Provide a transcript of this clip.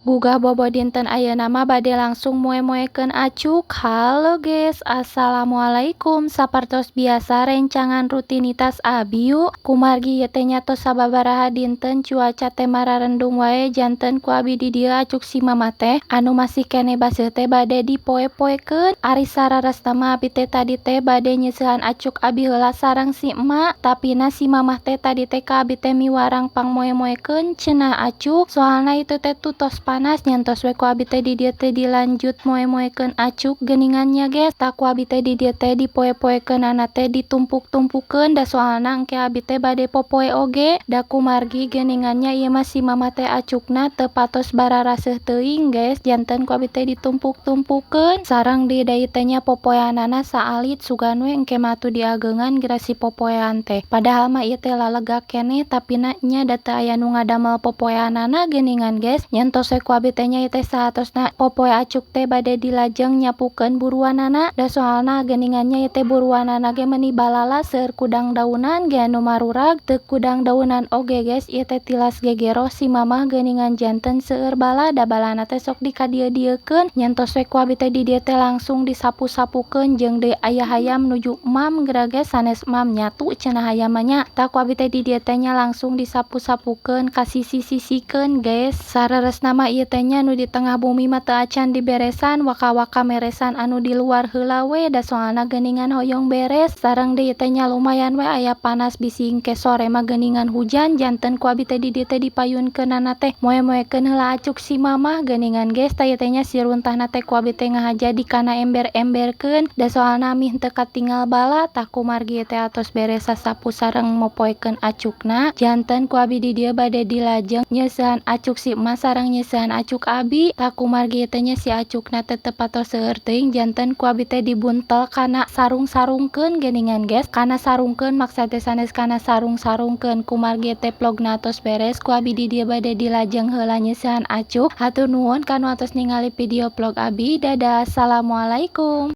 Gugah bobo dinten ayeuna mah bade langsung moe-moekeun acuk. Halo guys, assalamualaikum. Sapertos biasa, rencangan rutinitas abi yuk. Kumargi ieu teh nya tos sababaraha dinten cuaca teh mararendung wae, janten ku abi di dieu acuk si mama teh anu masih keneh baseuh teh bade dipoe-poekeun. Ari sararesna mah abi teh tadi teh bade nyeusehan acuk abi heula sareng si emak, tapina si mamah teh tadi teh ka abi teh miwarang pangmoe-moekeun cenah acuk, soalna itu teh tutos panas. Nyantos we ku abi teh di dieu teh dilanjut moe-moekeun acuk geuningan nya, guys. Tah, ku abi teh di dieu teh dipoe-poekeunana teh ditumpuk-tumpukeun, da soalna engke abi teh bade popoe oge. Da kumargi geuningan nya ieu mah si mama teh acukna teu patos bararaseuh teuing, guys, janten ku abi teh ditumpuk-tumpukeun. Sareng di deui teh nya popoeanana saalit, sugan we engke mah atuh diageungan geura si popoean teh. Padahal mah ieu teh lalega keneh, tapina nya da teu aya nu ngadamel popoeanana geuningan, guys. Nyantos we ku abi teh nya ieu teh saatosna popoe acuk teh bade dilajeng nyapukeun buruanana, da soalna geuningan nya ieu teh buruanana ge meuni balala, seueur kudang daunan ge anu marurag. Teu kudang daunan oge, guys, ieu teh tilas gegero si mamah geuningan, janten seueur bala, da balana teh sok dikadieu-dieukeun. Nyantos we ku abi teh di dieu teh langsung disapu-sapukeun. Jeung deui aya hayam nuju emam geura, guys, sanes emam, nyatu cenah hayam mah nya. Tah, ku abi teh di dieu teh nya langsung disapu-sapukeun, kasisi-sisikeun, guys. Sareresna mah ieu teh nya nu di tengah bumi mah teu acan diberesan, waka-waka meresan anu di luar heula we, da soalna geuningan hoyong beres. Sareng deui teh nya lumayan we aya panas, bisi engke sore mah geuningan hujan, janten ku abi teh di dieu teh dipayunkeunana teh moe-moekeun heula acuk si mamah geuningan, guys. Tah, ieu teh nya si runtahna teh ku abi teh ngahaja di kana ember-emberkeun, da soalna amih teu katinggal bala. Tah, kumargi teh atos beres sasapu sareng mopoekeun acukna, janten ku abi di dieu bade dilajeng nyeusehan acuk si emak sareng nyeusehan acuk abi. Tah, kumargi teh nya si acukna teh teu patos seueur teuing, janten ku abi teh dibuntel kana sarung-sarungkeun geuningan, guys. Kana sarungkeun maksad teh sanes kana sarung-sarungkeun. Kumargi teh vlogna atos beres, ku abi di dieu bade dilajeng heula nyeusehan acuk. Hatur nuhun kanu atos ningali video vlog abi. Dadah, assalamualaikum.